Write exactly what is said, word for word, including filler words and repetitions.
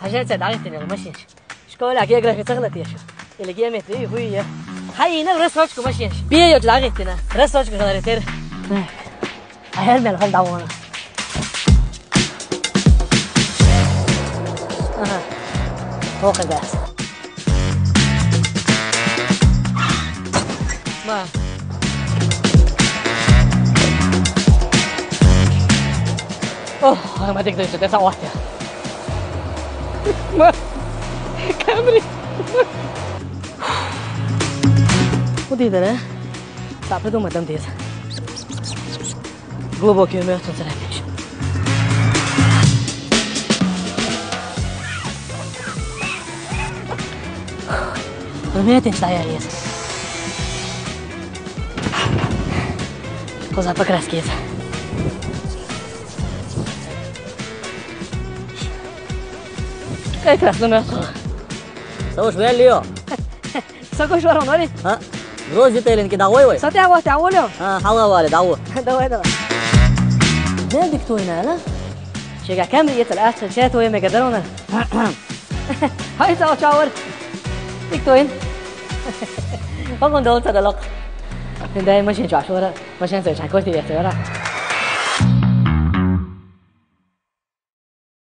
Хьажа, цӀа дӀагӀиттина машинаш. Школе географи ца хилар теша. Или геометри, хуй я. Хьайна рассрочка машинаш. Бе йоч дӀагӀиттина. Рассрочка хилар тера. Ахер мел хал давона. Ага. Тоха газ. Ма. О, ма дик дойчу, те са вахтя. Ма. Камри. Куди да, не? Са придумать там десь. Глубокий мёртвый царапинчик. Розумієте, що я ліз? Коза покраски. Якраз, ну, мёртвый. Слушай, Лео. Сокуш варон, ори? А? Грози телинки дагой вай? Сатя вот, я волю. А, хала вали, дагу. Давай, давай. Ден диктуй на, ла? Чега камри етал, а, че, че, твоя мега дарона. Хай, цао, чао, ори. Диктуй. Погон дол цадалок. Дай машин чашора. Машин цао, чакор ти етора.